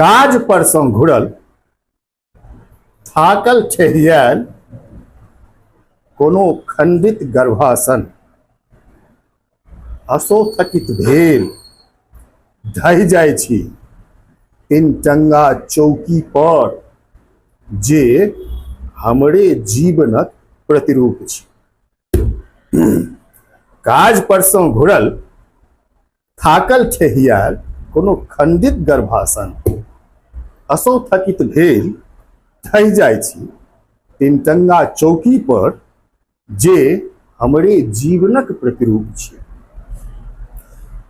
काज पर सँ घुरल थाकल ठेहियायल कोनो खंडित गर्भासन असोथकित भेल ढहि जाइ छी तीन टंगा चौकी पर जे हमरे जीवनक प्रतिरूप छी। काज पर सँ घुरल थाकल ठेहियायल कोनो खंडित गर्भासन असो थकित भेल ढहि जाइ छी तीनटंगा चौकी पर जे हमरे जीवनक प्रतिरूप छी।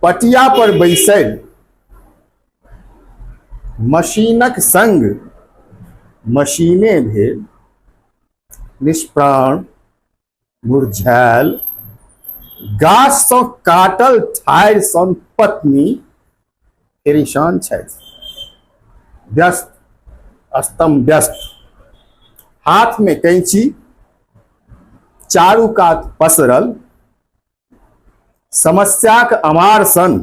पटिया पर बैसल मशीनक संग मशीने भेल निष्प्राण मुरझायल गाछसँ काटल ठाढ़ि सन पत्नी परेशान छथि, व्यस्त अस्तम व्यस्त, हाथमे कैंची, चारू कात पसरल समस्याक अमार सन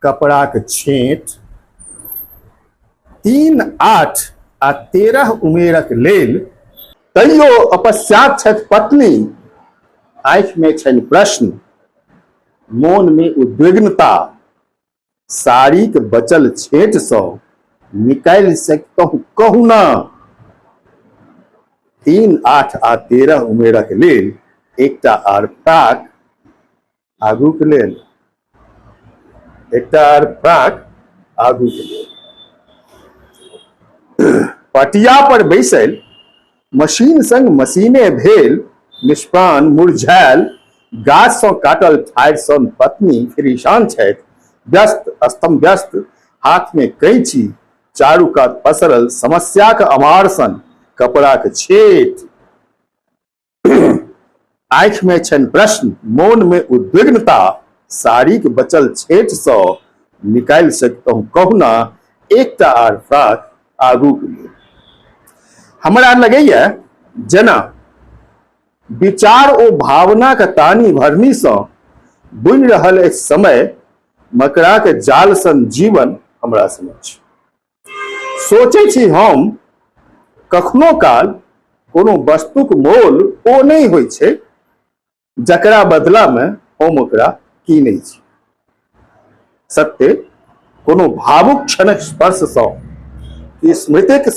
कपड़ाक छेंट। 3, 8 आ 13 उमेरक लेल तैयो अपस्यात छथि पत्नी। आँखिमे छनि प्रश्न, मोनमे उद्विग्नता। साड़ीक बचल छेंटसँ निकालि सकितहुँ कहुना। 3, 8 आ 13 उमेरक लेल एकटा आर फ्राक आगूक लेल, एकटा आर फ्राक आगूक लेल। पटिया पर बैसल मशीन संग मशीने भेल निष्प्राण मुरझायल गाछ सँ काटल ठाढ़ि सन पत्नी फिरिशान छथि, व्यस्त अस्तम व्यस्त, हाथ में कैंची, चारू कात पसरल समस्याक अमार सन कपड़ाक छेट। आँखि में छनि प्रश्न, मोन में उद्विग्नता, साड़ीक बचल छेट सँ निकालि सकितहुँ कहुना एकटा आर फ्राक आगूक लेल। हमरा लगैया जेना विचार ओ भावनाक तानी भरनी सँ बुनि रहल अछि समय मकड़ाक जाल सन जीवन हमरा समक्ष। सोचै छी हम कखनो काल कोनो वस्तुक मोल ओ नहि होइ छै जकरा बदलामे हम ओकरा कीनै छी। सत्य कोनो भावुक क्षणक स्पर्शसँ कि स्मृतिक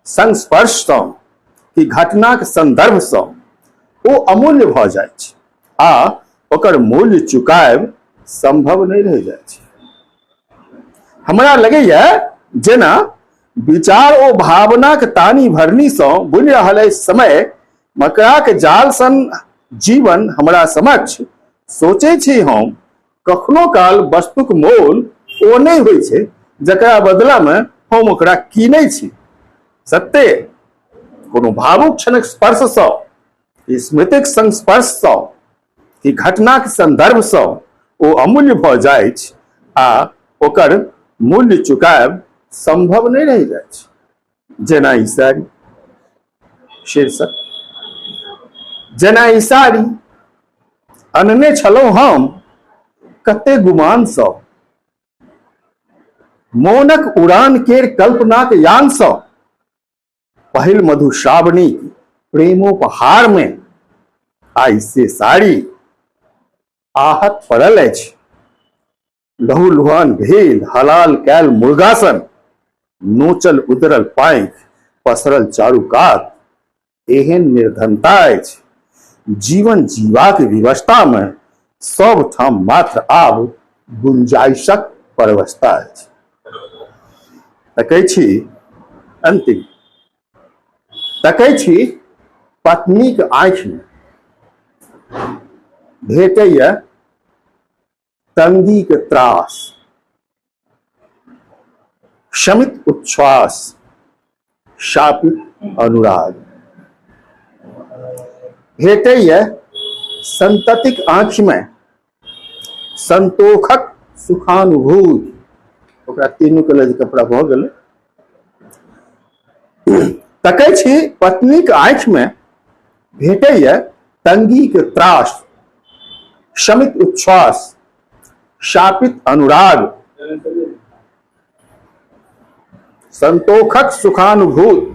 संस्पर्शसँ कि घटनाक संदर्भसँ ओ अमूल्य भऽ जाइ छै आ ओकर मूल्य चुकायब संभव नहि रहि जाइ छै। हमरा लगैया जेना विचार ओ भावनाक तानी भरनीसँ बुनि रहल अछि समय मकड़ाक जाल सन जीवन हमरा समक्ष। सोचै छी हम कखनो काल वस्तुक मोल ओ नहि होइ छै जकरा बदलामे हम ओकरा कीनै छी। सत्ते कोनो भावुक क्षणक स्पर्शसँ, स्मृतिक संस्पर्शसँ कि घटनाक संदर्भसँ ओ अमूल्य भऽ जाइछ आ ओकर मूल्य चुकायब संभव नहि रहि जाइछ। जेना ई साड़ी, शीर्षक, जेना ई साड़ी अनने छलहुँ हम कते गुमानसँ, मोनक उड़ान केर कल्पनाक यानसँ, पहिल मधुश्रावणी प्रेमोपहार में आइ से साड़ी आहत पड़ल अछि। लहू लुहान भेल हलाल कैल मुर्गासन, नोचल उदरल पाँखि पसरल चारू कात। एहन निर्धनता अछि जीवन जीवाक विवशता में, सब ठाम मात्र आब गुंजाइशक परवस्था अछि। तकै छी अंतिम, तकै छी पत्नीक आँखिमे भेटैया तंगीक त्रास, शमित उच्छ्वास, शापित अनुराग। भेटैया संततिक आँखिमे संतोखक सुखानुभूति। ओकरा तीनू के लज कपड़ा भऽ गेलै। तकै छी पत्नीक आँखिमे भेटैया तंगीक त्रास, शमित उच्छ्वास, शापित अनुराग। संतोखक सुखानुभूत।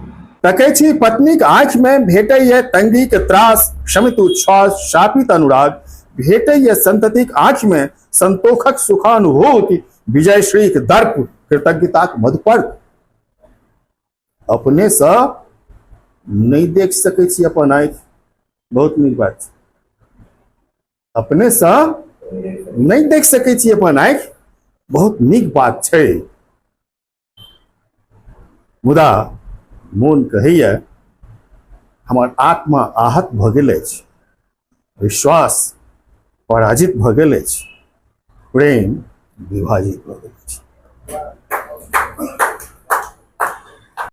तकै छी पत्नीक आँखिमे, भेटैए तंगीक त्रास, शमित उच्छ्वास, शापित अनुराग। भेटैए संततिक आँखिमे संतोखक सुखानुभूति, विजयश्रीक दर्प, कृतज्ञताक मधुपर्क। अपनेसँ नहि देख सकै छी अपन आँखि, बहुत नीक बात छै। अपनेसँ नहि देख सकै छी अपन आँखि, बहुत नीक बात छै। मुदा मोन कहैए हमर आत्मा आहत भऽ गेल अछि, विश्वास पराजित भऽ गेल अछि, प्रेम विभाजित भऽ गेल अछि।